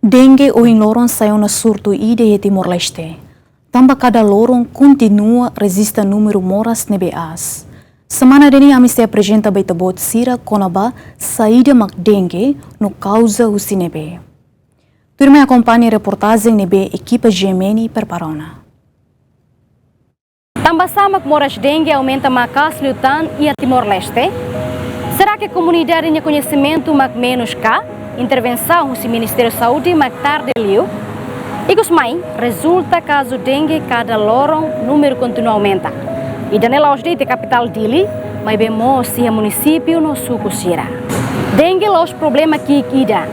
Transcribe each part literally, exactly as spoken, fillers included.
Dengue ohin loron sai ona surtu ida iha Timor-Leste. Tanba kada loron kontinua rejista númeru moras ne'ebé aas. Semana ida-ne'e ami sei aprezenta ba ita-boot sira kona-ba saida mak dengue no kauza husi ne'ebé. Tuirmai akompaña reportajen ne'ebé ekipa G M N prepara ona. Tanba sá mak moras dengue aumenta maka'as liután iha Timor-Leste? Será ke komunidade nia koñesimentu mak menus ka intervensaun husi Ministériu Saúde mak tarde liu? Ikus mai, rezulta kazu dengue kada loron númeru kontinua aumenta. Ida-ne'e la'ós de'it iha kapitál Dili, maibé mós iha munisípiu no suku sira. Dengue la'ós problema ki'ik ida.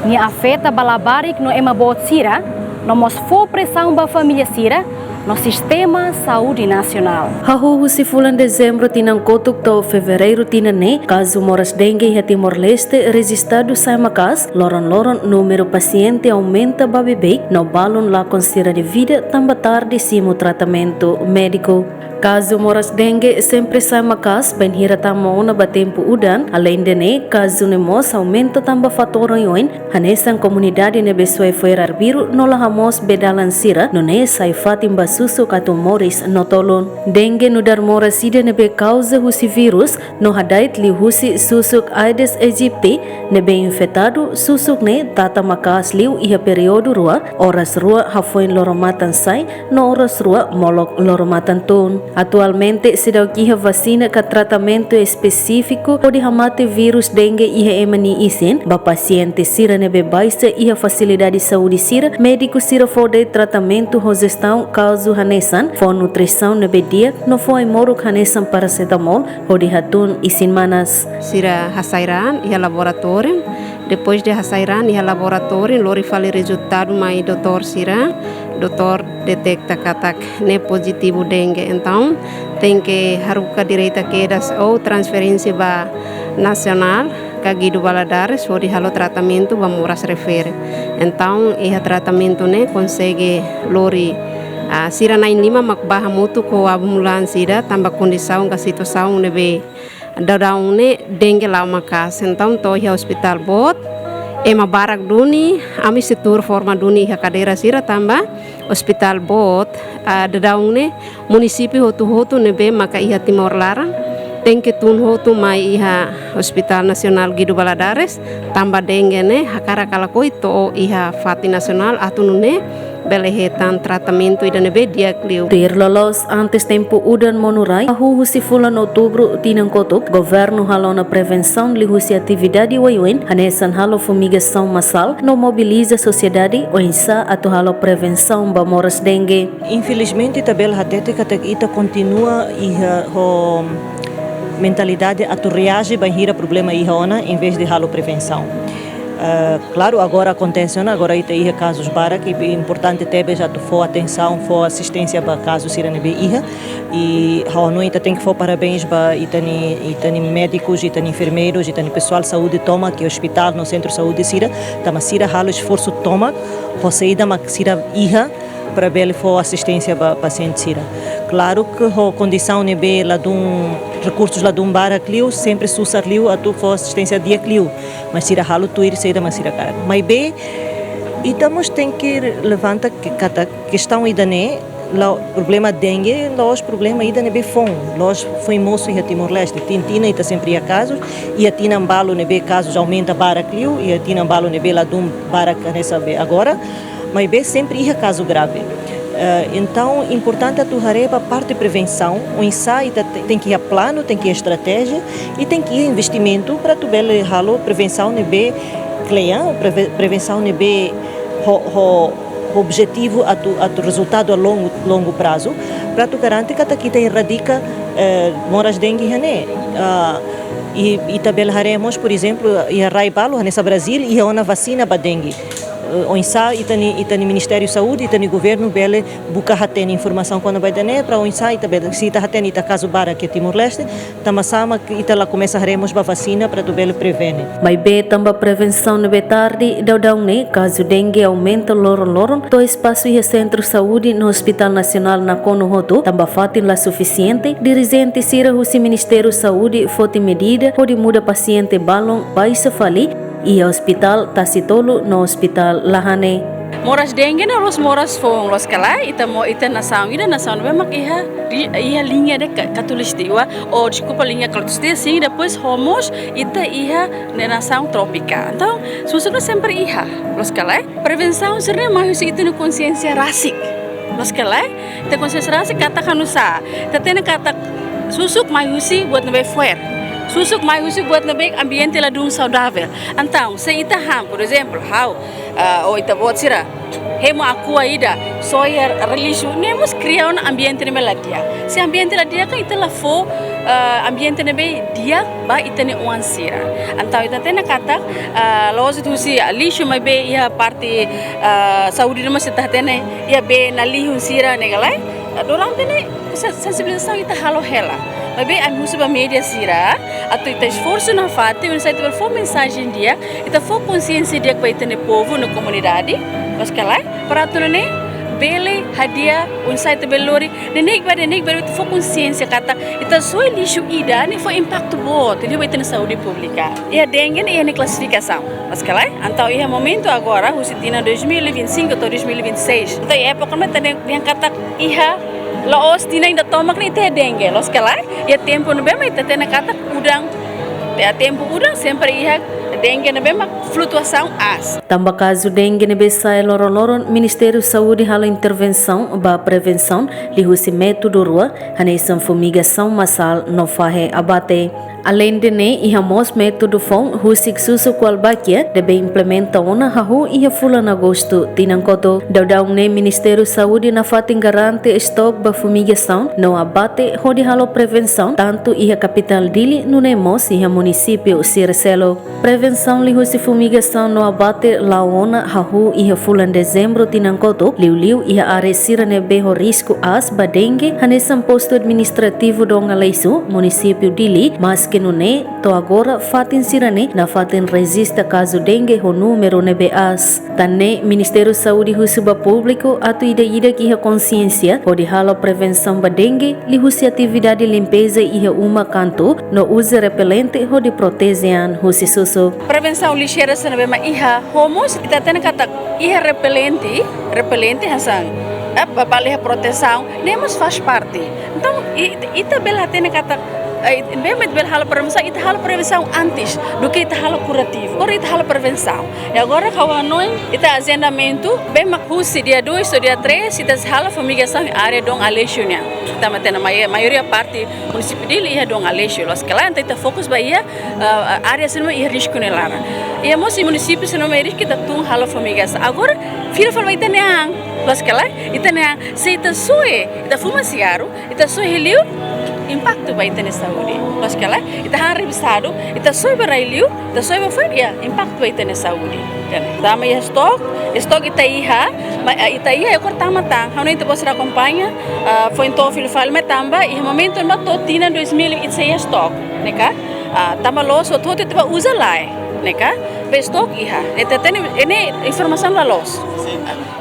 Nia afeta ba labarik no ema boot sira, no mós fó presaun ba família sira, no sistema saúde nasionál. Hahú husi fulan Dezembru tinan kotuk to'o Fevereiru tinan ne'e, kazu moras dengue iha Timor-Leste rejistadu sai maka'as, loron-loron númeru pasiente aumenta ba beibeik, no balun lakon sira-nia vida tanba tarde simu tratamentu médiku. Kazu moras dengue sempre sai maka'as bainhira tama ona ba tempu udan, aleinde ne'e, kazu ne'e mós aumenta tanba fatór oioin, hanesan komunidade ne'ebé soe fo'er arbiru no la hamoos bee dalan sira, nune'e sai fatin ba susuk atu moris no tolun. Dengue nu'udar moras ida ne'ebé kauza husi vírus, no hada'et liuhusi susuk Aedes aegypti ne'ebé infetadu, susuk ne'e tata maka'as liu iha períodu rua, oras rua hafoin loro-matan sai, no oras rua molok loro-matan tun. Atualmente, seidauk iha vasina ka tratamentu espesífiku hodi hamate vírus dengue iha ema nia isin. Ba pasiente sira ne'ebé baixa iha fasilidade saúde sira, médiku sira fó de'it tratamentu ho jestaun kazu hanesan, fó nutrisaun ne'ebé di'ak, no fó ai-moruk hanesan parasetamol, hodi hatún isin manas. Sira hasai raan iha laboratóriu. Depois de hasai raan iha laboratóriu, lori fali rezultadu mai doutór sira. Doutór deteta katak ne'e pozitivu dengue. Entaun, tenke haruka direta kedas ou transferénsia ba nasionál ka Guido Valadares, hodi halo tratamentu ba moras refere. Entaun, iha tratamentu ne'e konsege lori, ah, sira na'in-lima mak bá hamutuk ho avó mulan sira, tanba kondisaun ka situasaun ne'ebé daudaun ne'e dengue la'o maka'as. Entaun to'o iha ospitál boot, ema barak duni, ami sei tuur forma duni iha kadeira sira tanba ospitál boot, ah, daudaun ne'e munisípiu hotu-hotu ne'ebé maka iha Timor laran, tenke tun hotu mai iha Ospitál Nasionál Guido Valadares, tanba dengue ne'e hakarak ka lakohi to'o iha fatin nasionál atu nune'e bele hetan tratamentu ida ne'ebé di'ak liu. Tuir loloos, antes tempu udan monu rai, hahú husi fulan Outubru tinan kotuk, governu halo ona prevensaun liuhusi atividade oioin, hanesan halo fumigasaun masál, no mobiliza sosiedade, oinsá atu halo prevensaun ba moras dengue. Infelizmente, ita bele hatete katak ita kontinua iha ho mentalidade atu reaje bainhira problema iha ona, em vez de halo prevensaun. Ah, klaru, agora akontese ona, agora ita iha kazus barak, i importante tebes atu fó atensaun, fó asisténsia ba kazu sira ne'ebé iha. I ha'u hanoin ita tenke fó parabéns ba ita-nia, ita-nia médikus, ita-nia enfermeirus, ita-nia pesoál saúde tomak iha ospitál no sentru saúde sira, tanba sira halo esforsu tomak, ho saida mak sira iha, para bele fó asisténsia ba pasiente sira. Klaru ke ho kondisaun ne'ebé ladún, rekursus ladún barak liu, sempre susar liu atu fó asisténsia di'ak liu. Mas sira halo tuir saida mak sira hakarak. Maibé, ita mós tenke levanta ke-, katak kestaun ida-ne'e, la'o problema dengue, la'ós problema ida ne'ebé foun, la'ós foin mosu iha Timor-Leste. Tin tinan ita sempre iha kazus, iha tinan balu ne'ebé kazus aumenta barak liu, iha tinan balu ne'ebé ladún barak hanesan be agora. Maibé sempre iha kazu grave. Eh, entaun, importante atu haree ba parte prevensaun, oinsá ita te-, tenke iha planu, tenke iha estratéjia, i tenke iha investimentu para atu bele halo prevensaun ne'ebé kle'an, preve-, prevensaun ne'ebé ho, ho, ho objetivu atu, atu rezultadu a longu, longu prazu, para atu garante katak ita eradika, eh, moras dengue iha ne'e. Ah, i, ita bele haree mós, por ezemplu, iha rai balu, hanesan Brazíl, iha ona vasina ba dengue. Eh, oinsá ita-nia, ita-nia Ministériu Saúde, ita-nia governu bele buka hatene informasaun kona-ba ida-ne'e, para oinsá ita bele, se ita hatene ita kazu barak iha Timor-Leste, tanba sá mak ita la komesa haree mós ba vasina para atu bele prevene. Maibé tanba prevensaun ne'ebé tarde, daudaun ne'e kazu dengue aumenta loron-loron, to'o espasu iha sentru saúde no Ospitál Nasionál nakonu hotu, tanba fatin la sufisiente, dirijente sira husi Ministériu Saúde foti medida hodi muda pasiente balun baixa fali, iha Hospital Tasi Tolu no Hospital Lahane. Moras dengue ne'e la'ós moras foun, loos ka lae? Ita mo, ita nasaun ida, nasaun ne'ebé mak iha, di, iha liña de ka-, katulistik, ou, deskulpa, liña katulistik, sin, depois ho mós ita iha ne'e nasaun trópika. Entaun, susuk ne'e sempre iha, loos ka lae? Prevensaun sira-ne'e mai husi ita-nia konxiénsia rasik, loos ka lae? Ita konxiénsia rasik katak anu sa. Ita hatene katak susuk mai husi buat ne'ebé fo'er. Susuk mai husi buat ne'ebé ambiente ladún saudavel. Entaun, se ita han, por ezemplu, ha'u, ah, ou ita-boot sira hemu Aqua ida, soe iha lixu, ne'e mós kria ona ambiente ne'ebé la di'ak. Se ambiente la di'ak kan ita la fó, ah, ambiente ne'ebé di'ak ba ita-nia oan sira. Entaun ita hatene katak, ah, la'ós husi, ah, lixu maibé iha parte, ah, saúde ne'e mós ita hatene iha bee nalihun sira ne'e ka lae. Ah, durante ne'e se-, sensibilizasaun ita halo hela. Maibé ami husu ba média sira atu ita esforsu nafatin, oinsá ita bele fó mensajen di'ak, ita fó konxiénsia di'ak ba ita-nia povu no komunidade, loos ka lae? Para atu nune'e bele hadi'a, oinsá ita bele lori, neineik ba neineik bele ita fó konxiénsia katak ita soe lixu ida ne'e fó impaktu boot liu ba ita-nia saúde públika. Iha dengue ne'e iha nia klasifikasaun, loos ka lae? Entaun iha momentu agora, husi tinan dois mil e vinte e cinco to'o dois mil e vinte e seis. Entaun iha époka ne'ebé ita dehan katak iha, la'ós tinan ida tomak ne'e ita iha dengue, loos ka lae? Iha tempu ne'ebé mak ita hatene katak udan, iha tempu udan sempre iha dengue ne'ebé mak flutuasaun aas. Tanba kazu dengue ne'ebé sa'e loron-loron, Ministériu Saúde halo intervensaun ba prevensaun liuhusi métodu rua, hanesan fumigasaun masál no fahe abate. Aleinde ne'e, iha mós métodu foun husik susuk Wolbachia ne'ebé implementa ona hahú iha fulan Agostu tinan kotuk. Daudaun ne'e Ministériu Saúde nafatin garante estok ba fumigasaun no abate hodi halo prevensaun tantu iha kapitál Dili nune'e mós iha munisípiu sira seluk. Prevensaun liuhusi fumigasaun no abate la'o ona hahú iha fulan Dezembru tinan kotuk, liuliu iha área sira ne'ebé ho risku aas ba dengue, hanesan postu administrativu Dom Aleixo, munisípiu Dili, maske nune'e, to'o agora fatin sira-ne'e nafatin rejista kazu dengue ho númeru ne'ebé aas. Tan ne'e, Ministériu Saúde husu ba públiku atu ida-idak iha konxiénsia hodi halo prevensaun ba dengue liuhusi atividade limpeza iha uma kantu no uza repelente hodi proteje an husi susuk. Prevensaun lixeira sira ne'ebé mak iha, ho mós ita hatene katak iha repelente, repelente hanesan, eh, ba, ba iha protesaun, ne'e mós faz parte. Entaun, i-, ita bele hatene katak, eh, ne'ebé mak bele halo prevensaun, ita halo prevensaun antes do que ita halo kurativu. Agora ita halo prevensaun. I agora ha'u hanoin, ita ajendamentu, ne'ebé mak husi dia dois to'o dia três, ita sei halo fumigasaun área Dom Aleixo nian. Ita hatene mai-, maioria parte munisípiu Dili iha Dom Aleixo, loos ka lae, entaun ita fokus ba iha, eh, área sira ne'ebé iha risku nia laran. Iha mós munisípiu sira ne'ebé risku ita tun halo fumigasaun. Agora, fila fali ba ita-nia an, loos ka lae, ita-nia an, se ita soe, ita fuma sigarru, ita soe iha li'ur, impaktu ba ita-nia saúde. Loos ka lae, ita han rebisadu, ita soe ba rai-li'ur, ita soe ba fo'er, iha impaktu ba ita-nia saúde. Kan? Tanba iha estok, estok ita iha, ma, eh, ita iha, agora tama tan, ha'u hanoin ita-boot sira akompaña, ah, foin to'o fila fali mai tanba, iha momentu ne'ebá to'o tinan dois mil ita sei iha estok, ne'e ka? Ah, tanba la'ós hotu-hotu ita bá uza lae, ne'e ka? Maibé estok iha, ita hatene, ne'e informasaun la loos.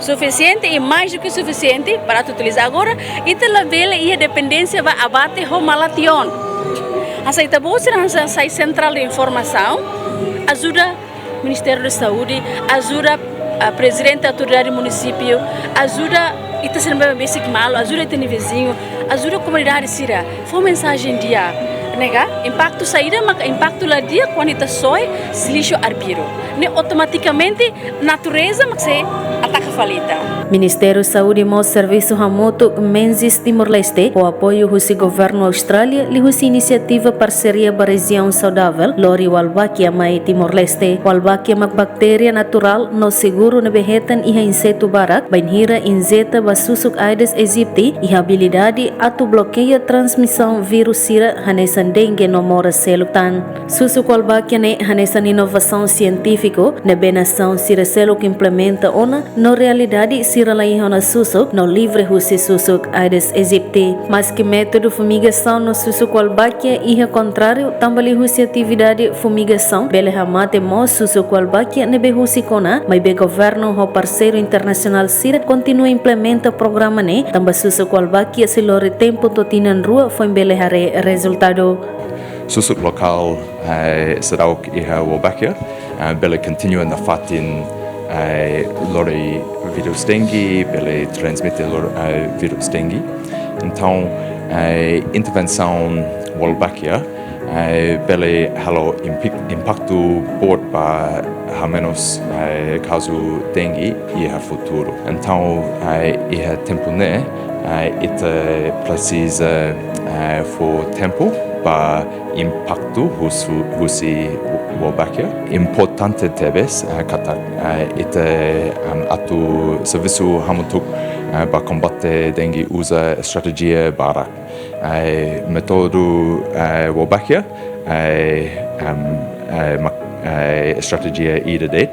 Sufisiente i mais do que sufisiente para atu utiliza. Agora, ita labele iha dependénsia ba abate ho malation. Hanesan ita-boot sira hanesan sai sentrál de informasaun, ajuda Ministériu da Saúde, ajuda, ah, prezidente autoridade munisípiu, ajuda ita sira ne'ebé besik malu, ajuda ita-nia viziñu, ajuda komunidade sira, fó mensajen di'ak, ne'e ka? Impaktu saida maka impaktu la di'ak kuandu ita soe lixu arbiru. Ne'e automatikamente natureza mak sei ataka fali ita. Ministériu Saúde mós servisu hamutuk Menzies Timor-Leste, ho apoiu husi Governu Austrália, liuhusi inisiativa Parseria ba Rejiaun Saudavel, lori Wolbachia mai Timor-Leste. Wolbachia mak baktéria naturál no seguru ne'ebé hetan iha insetu barak, bainhira injeta ba susuk Aedes aegypti, iha abilidade atu blokeia transmisaun vírus sira hanesan dengue no moras seluk tan. Susuk Wolbachia ne'e hanesan inovasaun sientífiku ne'ebé nasaun sira seluk implementa ona, no realidade sira la iha ona susuk no livre husi susuk Aedes aegypti. Maske métodu fumigasaun no susuk Wolbachia iha kontráriu, tanba liuhusi atividade fumigasaun bele hamate mós susuk Wolbachia ne'ebé husik ona, maibé governu ho parseiru internasionál sira kontinua implementa programa ne'e, tanba susuk Wolbachia sei lori tempu to'o tinan rua foin bele haree rezultadu. Susuk lokál, eh, seidauk iha Wolbachia, Ah, bele kontinua nafatin, ah, lori vírus dengue, bele transmite lori, ah, vírus dengue. Entaun, ah, intervensaun Wolbachia, ah, bele halo impi-, impaktu boot ba hamenus, ah, kazu dengue iha futuru. Entaun, ah, iha tempu ne'e, ah, ita presiza, ah, fó tempu ba impaktu husu-, husi Wolbachia. Importante tebes, ah, katak, ah, ita, am, atu servisu hamutuk, ah, ba kombate dengue uza estratéjia barak. Ah, métodu, ah, Wolbachia, ah, am, ah, mak-, ah, estratéjia ida de'it.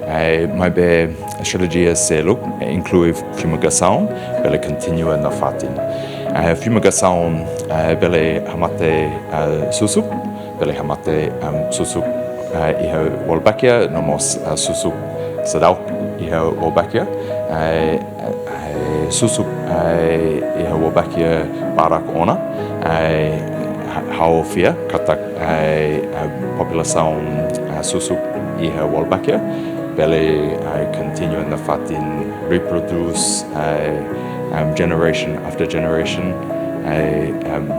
Ah, maibé estratéjia seluk, eh, inklui fumigasaun, bele kontinua nafatin. Ah, fumigasaun, ah, bele hamate, ah, susuk, bele hamate, am, susuk, ah, iha Wolbachia, no mós, ah, susuk seidauk iha Wolbachia. Ah, ah, susuk, ah, iha Wolbachia barak ona. Ah, ha-, ha'u fiar katak, ah, ah, populasaun, ah, susuk iha Wolbachia bele, ah, kontinua nafatin reprodús, ah, am, generation after generation, ah, am,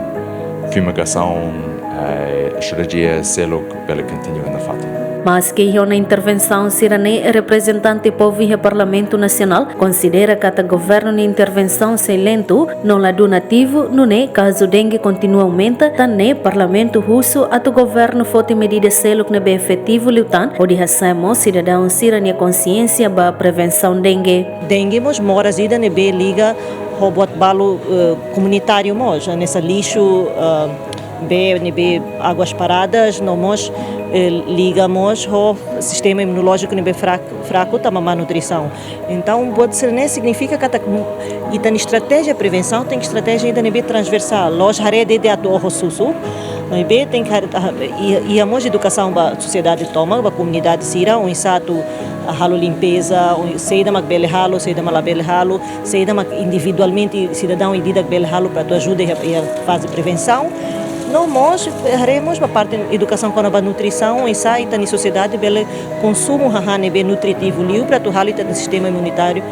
fumigasaun, ah, estratéjia seluk bele kontinua nafatin. Maski iha ona intervensaun sira-ne'e, reprezentante povu iha Parlamentu Nasionál konsidera katak governu nia intervensaun sei lentu no la duna ativu, nune'e kazu dengue kontinua aumenta, tan ne'e Parlamentu husu atu governu foti medida seluk ne'ebé efetivu liután, hodi hasa'e mós sidadaun sira-nia konsiénsia ba prevensaun dengue. Dengue mós moras ida ne'ebé liga ho buat balu, eh, komunitáriu mós, hanesan lixu, eh, bee ne'ebé águas paradas, no mós, eh, liga mós ho sistema imunolójiku ne'ebé frak-, fraku, tanba má nutrisaun. Entaun, buat sira-ne'e signifika katak ita-nia estratéjia prevensaun tenke estratéjia ida ne'ebé transversál. La'ós haree de'it atu oho susuk, maibé tenke haree, ah, iha, iha mós edukasaun ba sosiedade tomak, ba komunidade sira, oinsá atu, ah, halo limpeza, oin-, saida mak bele halo, saida mak labele halo, saida mak individualmente sidadaun ida-idak bele halo para atu ajuda iha, iha faze prevensaun. No mós, haree mós ba parte edukasaun kona-ba nutrisaun, oinsá ita-nia sosiedade bele konsumu hahán ne'ebé nutritivu liu para atu halo ita-nia sistema imunitáriu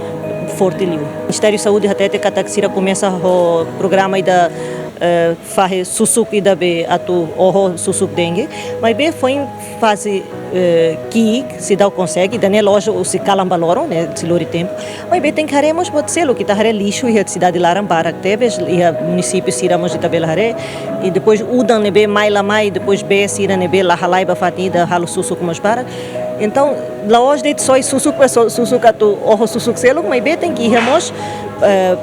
forte liu. Ministériu Saúde hatete katak sira komesa ho programa ida, eh, fahe susuk ida be atu oho susuk dengue, maibé foin faze, eh, ki'ik, seidauk konsege, ida-ne'e lójiku, sei kalan ba loron, ne'e sei lori tempu. Maibé tenke haree mós buat seluk, ita haree lixu iha sidade laran barak tebes, iha munisípiu sira mós ita bele haree. I depois udan ne'ebé mai la mai, depois bee sira ne'ebé la halai ba fatin ida halo susuk mós barak. Entaun, la'ós de'it só susuk, só susuk atu oho susuk seluk, maibé tenke iha mós, eh,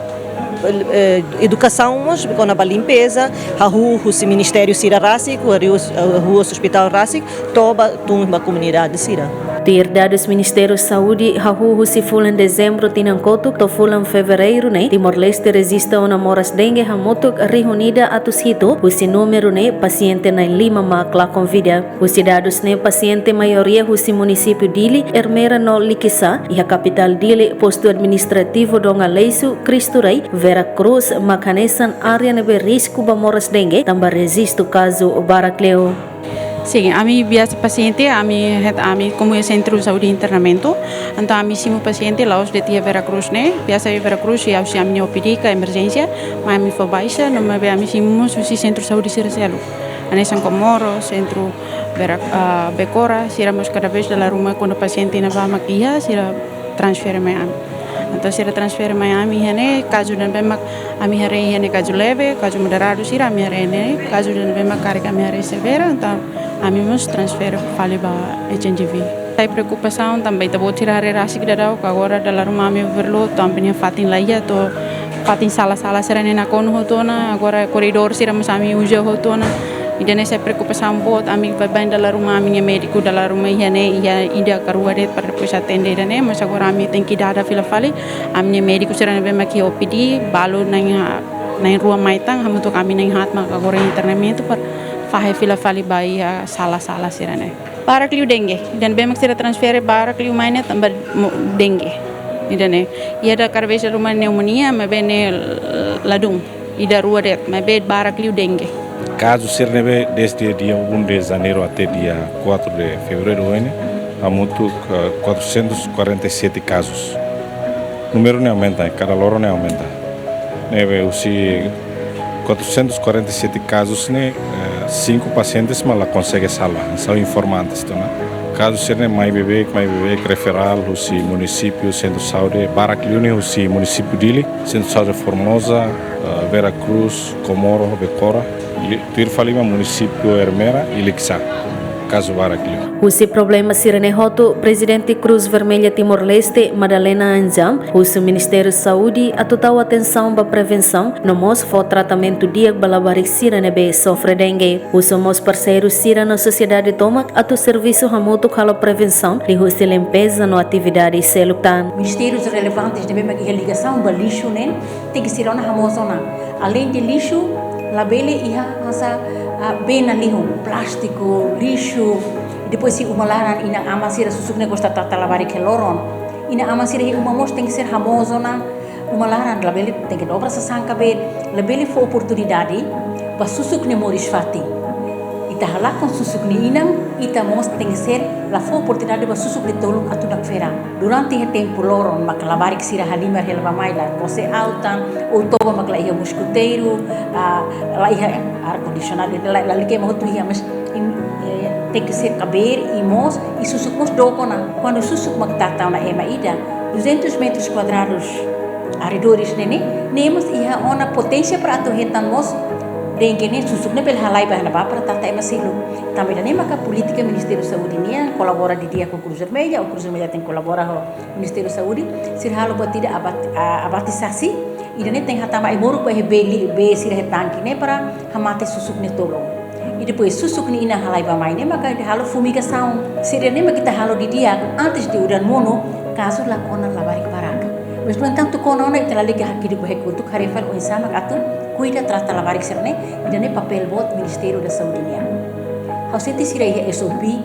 eh, edukasaun mós kona-ba limpeza, hahú husi ministériu sira rasik, hahú, hahú husi ospitál rasik, to'o ba tun ba komunidade sira. Tuir dadus Ministériu Saúde, hahú husi fulan Dezembru tinan kotuk to'o fulan Fevereiru ne'e, Timor-Leste rejista ona moras dengue hamutuk rihun ida atus hitu, husi númeru ne'e pasiente na'in lima mak lakon vida. Husi dadus ne'e pasiente maioria husi munisípiu Dili, Ermera no Likisá, iha kapitál Dili, postu administrativu Donga Leisu, Cristo Rei, Vera Cruz, mak hanesan área ne'ebé risku ba moras dengue, tanba rejistu kazu barak liu. Sin, ami biasa pasiente, ami het, ami komu iha sentru saúde internamentu, entaun ami simu pasiente la'ós de'it iha Vera Cruz ne'e, biasa iha Vera Cruz, iha husi ami-nia O P D ka emerjénsia, mai ami fó baixa, no maibé ami simu mós husi sentru saúde sira seluk. Hanesan Comoro, sentru Vera, ah, Becora, sira mós kada vez dala ruma kuandu pasiente ne'ebá mak iha, sira transfere mai ami. Entaun sira transfere mai ami iha ne'e, kazu ne'ebé mak ami haree iha ne'e kazu leve, kazu moderadu sira ami haree ne'e, kazu ne'ebé mak karik ami haree severa, entaun ami mós transfere fali ba H N G V. Sai preokupasaun tanba ita-boot sira haree rasik daudaun, agora dala ruma ami overload, tanba nia fatin la iha, to'o fatin sala-sala sira-ne'e nakonu hotu ona, agora koridór sira mós ami uza hotu ona. Ida-ne'e sai preokupasaun boot, ami baibain dala ruma ami-nia médiku dala ruma iha ne'e, iha ida ka rua de'it para depois atende ida-ne'e, mas agora ami tenke dada fila fali, ami-nia médiku sira ne'ebé mak iha O P D, balu na'in ha-, na'in rua mai tan, hamutuk ami na'in haat mak agora internamentu para fahe fila fali ba iha sala-sala sira-ne'e. Barak liu dengue, ida ne'ebé mak sira transfere barak liu mai ne'e tanba mo-, dengue. Ida-ne'e, iha dala kada vez ruma pneumonia, maibé ne'e ladún. Ida rua de'it, maibé barak liu dengue. Kazu sira ne'ebé desde dia um de janeiro até dia quatro de fevereiro ohin ne'e, Hamutuk, eh, quatrocentos e quarenta e sete casos. Númeru ne'e aumenta, eh, kada loron ne'e aumenta. Ne'ebé husi quatrocentos e quarenta e sete casos ne'e, eh, cinco pacientes mak la konsege salva, são informantes, tu, ne'e? Kazu sira-ne'e mai beibeik, mai beibeik, referral husi munisípiu, sentru saúde, barak liu ne'e husi munisípiu Dili, sentru saúde Formosa, eh, Vera Cruz, Comoro, Becora, i tuir fali mak munisípiu Ermera i Likisá. Kazu barak liu. Husi problema sira-ne'e hotu, Prezidente Cruz Vermelha Timor-Leste, Madalena Anjam, husu Ministériu Saúde atu tau atensaun ba prevensaun, no mós fó tratamentu di'ak ba labarik sira ne'ebé sofre dengue. Husu mós parseiru sira no sosiedade tomak atu servisu hamutuk halo prevensaun liuhusi limpeza no atividade seluk tan. Ministérius relevantes ne'ebé mak iha ligasaun ba lixu ne'e, tenke sira ona hamoos ona. Além de lixu, labele iha hanesan, ah, bee nalihun, plástiku, lixu. Depois se uma laran inan-aman sira susuk ne'e gosta trata labarik iha loron. Inan-aman sira iha uma mós tenke ser hamoos ona uma laran, labele tenke dobra sasán kaben, labele fó oportunidade ba susuk ne'e moris fatin. Ita halakon susuk nia inan, ita mós tenke ser la fó oportunidade ba susuk nia toluk atu nakfera. Durante iha tempu loron, maka labarik sira halimar hela bá-mai, la kose aut tan, ou toba maka la iha moskiteiru, ah, la iha ar kondisionadu, la, lalika ema hotu iha, mas im-, eh, tenke ser kaben i mós, i susuk mós dook ona. Kuandu susuk mak tata ona ema ida, duzentos metros kuadradus arredores ne'e, ne'e mós iha ona poténsia para atu hetan mós dengue ne'e, susuk ne'e bele halai ba ne'ebá para tata ema seluk. Tanba ida-ne'e maka polítika Ministériu Saúde nian, kolabora didi'ak ho Cruz Vermelha, ou Cruz Vermelha tenke kolabora ho Ministériu Saúde, sira halo buat ida abat-, a-, abatisasi, ida-ne'e tenke hatama ai-moruk ba iha bee li-, bee sira iha tanke ne'e para hamate susuk nia tolun. I depois susuk nia inan halai bá-mai ne'e maka halo fumigasaun. Sira-ne'e mak ita halo didi'ak antes de udan monu, kazu la kona labarik barak. Mas, no entantu, kona ona ita lalika hakiduk ba iha kotuk, haree fali oinsá mak atu kuida trata labarik sira-ne'e, ida-ne'e papél boot Ministériu da Saúde nian. Ha'u sente sira iha S O P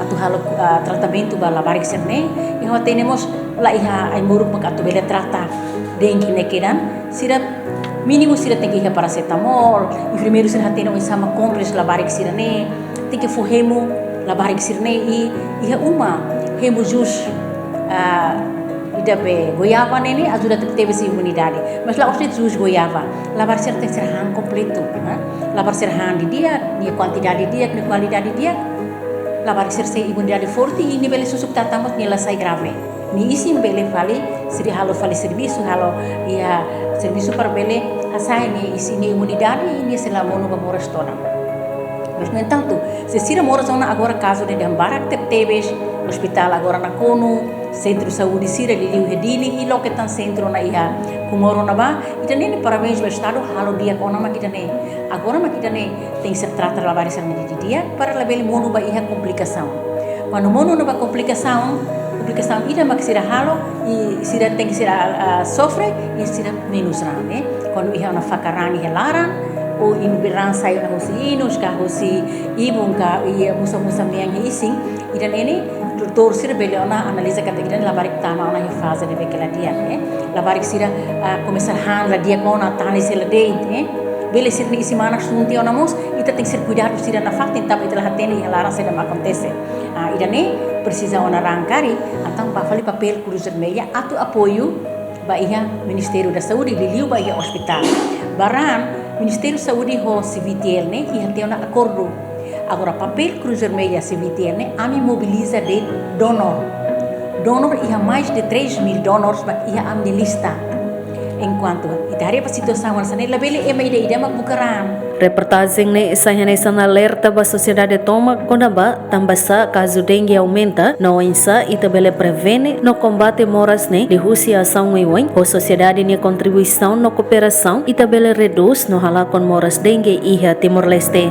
atu halo, ah, tratamentu ba labarik sira-ne'e, i ha'u hatene mós la iha ai-moruk mak atu bele trata dengue ne'e kedan, sira mínimu sira tenke iha parasetamol, enfermeiru sira hatene oinsá mak kompres labarik sira-ne'e, tenke fó hemu labarik sira-ne'e i, iha uma hemu jus, ah, ida be goiaba ne'e ne'e ajuda tebetebes iha imunidade. Mas la'ós de'it jus goiaba. Labarik sira tenke ser han kompletu, ha? Labarik sira han didi'ak, nia kuantidade di'ak, nia kualidade di'ak. Labarik sira sei imunidade forte i nia bele susuk tata mós nia la sai grave. Nia isin bele fali, sira halo fali servisu, halo iha servisu para bele hasa'e nia isin nia imunidade i nia sei la monu ba moras todan. Mas, no entantu, se sira moras ona agora kazu ne'e dehan barak tebetebes, ospitál agora nakonu, sentru saúde sira liuliu iha Dili i loke tan sentru ona iha Comoro ne'ebá, ida-ne'e ne'e parabéns ba Estadu halo di'ak ona mak ida-ne'e. Agora mak ida-ne'e tenke ser trata labarik sira-ne'e didi'ak para labele monu ba iha komplikasaun. Kuandu monu ona ba komplikasaun, komplikasaun ida mak sira halo, i sira tenke sira, ah, sofre, i sira menus raan, eh. Kuandu iha ona fakar raan iha laran, ou inu be raan sai ona husi inus, ka husi ibun, ka iha musa-musa mean iha isin, ida-ne'e ne'e, doutór sira bele ona analiza katak ida-ne'e labarik tama ona iha faze ne'ebé ke la di'ak, eh. Labarik sira, ah, komesa han la di'ak ona, tane sei la de'it, eh. Bele sira-nia isin-manas sunti ona mós, ita tenke ser kuidadu sira nafatin, tanba ita la hatene iha laran saida mak akontese. Ah, ida-ne'e presiza ona raan karik, entaun ba fali papél Cruz Vermelha atu apoiu ba iha Ministériu da Saúde, liuliu ba iha ospitál. Ba raan, Ministériu Saúde ho C V T L ne'e iha tiha ona akordu. Agora, papél Cruz Vermelha C V T L ne'e, ami mobiliza de'it donór. Donór iha mais de três mil donors mak iha ami-nia lista. Enkuantu ita haree ba situasaun hanesan ne'e, labele ema ida-ida mak buka raan. Reportajen ne'e sai hanesan alerta ba sosiedade tomak kona-ba tanbasá kazu dengue aumenta, no oinsá ita bele prevene no kombate moras ne'e liuhusi asaun oioin ho sosiedade nia kontribuisaun no kooperasaun ita bele redús no halakon moras dengue iha Timor-Leste.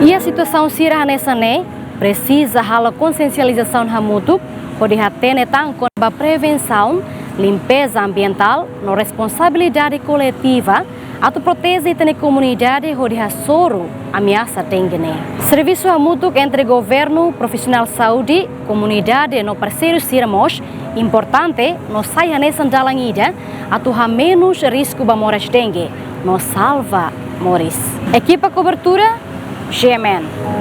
Iha situasaun sira hanesan ne'e, presiza halo konsiensializasaun hamutuk, hodi hatene tan kona-ba prevensaun, limpeza ambientál, no responsabilidade koletiva, atu proteje ita-nia komunidade hodi hasoru ameasa dengue ne'e. Servisu hamutuk entre governu, profisionál saúde, komunidade no parseiru sira mós importante no sai hanesan dalan ida atu hamenus risku ba moras dengue no salva moris. Ekipa kobertura, G M N.